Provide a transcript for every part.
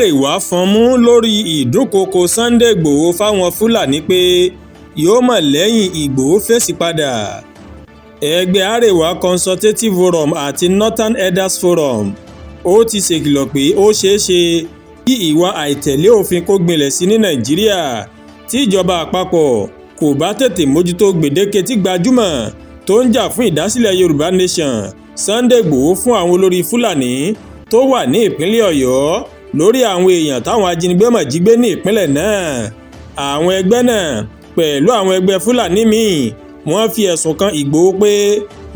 Arewa fọ́nmú lórí ìdúnkookò Sunday Igboho fáwọn Fúlàní pé yóò mọ̀ lẹ́yìn Ìgbòho fèsì padà. Ẹgbẹ́ Arewa Consultative Forum àti Northern Elders Forum ó ti ṣèkìlọ̀ pé ó ṣeé ṣe kí ìwà àìtẹ̀lé òfin kó gbilẹ̀ sí ní Nàìjíríà tí ìjọba àpapọ̀ kò bá tètè mójútó gbèdéke tí gbajúmọ̀ tó ń jà fún ìdásílẹ̀ Yorùbá Nation Sunday Igboho fún àwọn olórí Fúlàní tó wà ní ìpínlẹ̀ Ọ̀yọ́ lórí àwọn èèyàn táwọn ajínigbé mọ̀ jí gbé ní ìpínlẹ̀ náà. Àwọn ẹgbẹ́ náà pẹ̀lú àwọn ẹgbẹ́ Fúlàní míì, wọ́n fi ẹ̀sùn kan Ìgbòho pé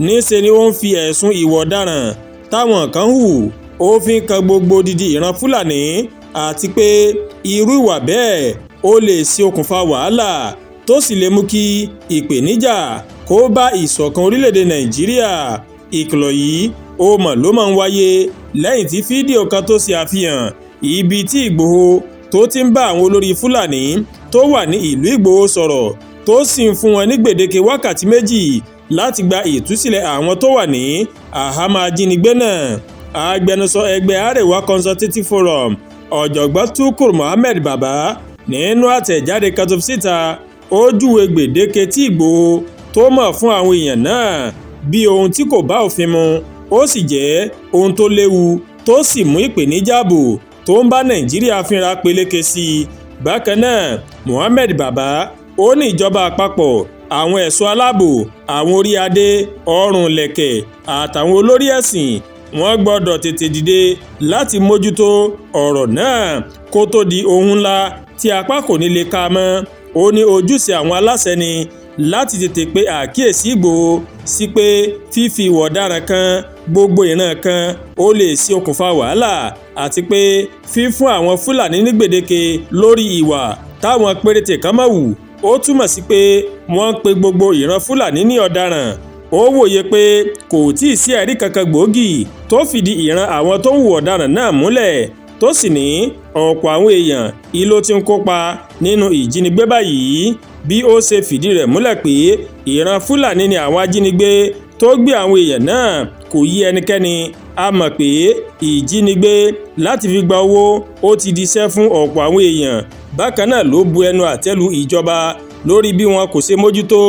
níṣe ni ó ń fi ẹ̀sùn ìwà ọ̀daràn táwọn kan hù, ó fi ń kan gbogbo odidi ìran Fúlàní, àti pé irú ìwà bẹ́ẹ̀ ó lè ṣe okùnfà wàhálà tó sì lè mú kí ìpèníjà kó bá ìṣọ̀kan orílẹ̀-èdè Nàìjíríà. Ìkìlọ̀ yìí ó mọ̀ ló máa ń wáyé lẹ́yìn tí fídíò kan tó ṣe àfihàn ibi tí Ìgbòho tó ti ń bá àwọn olórí Fúlàní tó wà ní ìlú Ìgbòho sọ̀rọ̀, tó sì ń fún wọn ní gbèdéke wákàtí 2 láti gba ìtúsílẹ̀ àwọn tó wà ní àhámọ́ ajínigbé náà. Agbẹnusọ ẹgbẹ́ Arewa Consultative Forum, Ọ̀jọ̀gbọ́n Tukur Mohammed Baba, nínú àtẹ̀jáde kan tó fi síta, ó júwe gbèdéke tí Ìgbòho tó mọ̀ fún àwọn èèyàn náà bí ohun tí kò bá òfin mu, ó sì jẹ́ ohun tó léwu tó sì mú ìpèníjà ààbò tó ń bá Nàìjíríà fínra peléke sí i. Bákan náà, Mohammed Baba ó ní ìjọba àpapọ̀, àwọn ẹ̀ṣọ́ aláàbò, àwọn orí adé, ọrùn lẹ̀kẹ̀ àtàwọn olórí ẹ̀sìn, wọ́n gbọ́dọ̀ tètè dìde láti mójútó ọ̀rọ̀ náà kó tó di ohun ńlá tí apá kò ní lè ká mọ́. Ó ní ojúṣe àwọn aláṣẹ ni láti tètè pe àkíyèsí Ìgbòho sí pé fífi ìwà ọ̀daràn kan gbogbo ìran kan ó lè ṣe okùnfà wàhálà, àti pé fífún àwọn Fúlàní ní gbèdéke lórí ìwà táwọn péréte kan mọ̀ wù ó túmọ̀ sí pé wọ́n ń pe gbogbo ìran Fúlàní ní ọ̀daràn. Ó wòye pé kò tí ì sí ẹ̀rí kankan gbòógì tó fìdí ìran àwọn tó ń hùwà ọ̀daràn náà múlẹ̀, tó sì ní ọ̀pọ̀ àwọn èèyàn ìlò tí ń kópa nínú ìjínigbé báyìí. Bí ó ṣe fìdí rẹ̀ múlẹ̀ pé ìran Fúlàní ni àwọn ajínigbé tó gbé àwọn èèyàn náà kò yí ẹnikẹ́ni. A mọ̀ pé ìjínigbé láti fi gba owó ó ti di iṣẹ́ fún ọ̀pọ̀ àwọn èèyàn. Bákan náà ló bu ẹnu àtẹ́ lu ìjọba lórí bí wọn kò ṣe mójútó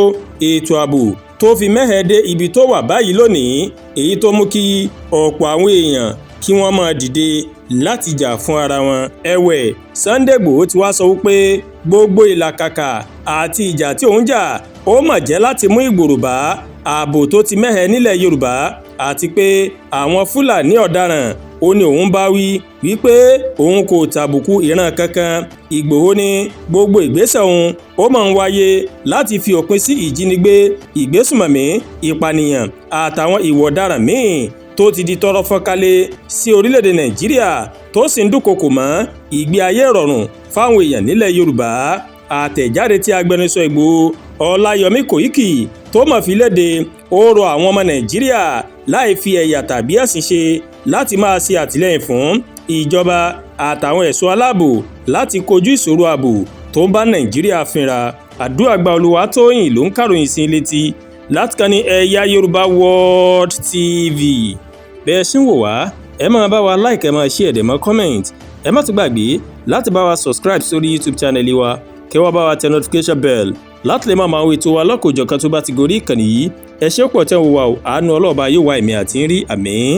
ètò ààbò tó fi mẹ́hẹ̀ dé ibi tó wà báyìí lónìí, èyí tó mú kí ọ̀pọ̀ àwọn èèyàn kí wọ́n máa dìde láti jà fún ara wọn. Ẹ̀wẹ̀, Sunday Igboho ti wá sọ wípé gbogbo ìlàkàkà àti ìjà tí òun jà ó mọ̀ jẹ́ láti mú ìgbòrò bá ààbò tó ti mẹ́hẹ̀ nílẹ̀ Yorùbá, àti pé àwọn Fúlàní ọ̀daràn ó ní òun bá wí wípé òun kò tàbùkù ìran kankan. Ìgbòho ní gbogbo ìgbésẹ̀ òun ó máa ń wáyé láti fi òpin sí ìjínigbé, ìgbésùmọ̀mí, ìpànìyàn àtàwọn ìwà ọ̀daràn míì tó ti di tọ́rọ́ fọ́nkálé sí orílẹ̀-èdè Nàìjíríà, tó sì ń dúnkokò mọ́ ìgbé ayé ìrọ̀rùn fáwọn èèyàn nílẹ̀ Yorùbá. Àtẹ̀jáde tí agbẹnusọ Ìgbòho, Ọláyọmí Kòìkì, tó mọ̀ fi léde, ó rọ àwọn ọmọ Nàìjíríà láì fi ẹ̀yà tàbí ẹ̀sìn ṣe láti máa ṣe àtìlẹ́yìn fún ìjọba àtàwọn ẹ̀ṣọ́ aláàbò láti kojú ìṣòro ààbò tó ń bá Nàìjíríà fínra. Àdúràgbà Olúwatóyìn ló ń kàròyìn sí létí láti kàn ní Ẹ̀yà Yorùbá World TV. Bẹ́ẹ̀ ṣe ń wò wá, ẹ máa bá wa like, ẹ máa share, ẹ dẹ̀ máa comment. Ẹ má tún gbàgbé láti bá wa subscribe sórí YouTube channel wa, kẹ́ wá bá wa tẹ notification bell láti lè máa máa wo ètò wa lọ́kòjọ̀kan tó bá ti gorí ìkànnì yìí. Ẹ ṣé pọ̀ tẹ́ ń wò wá o. Àánú ọlọ́ọ̀bá yóò wá èmi àti ń rí. Àmín.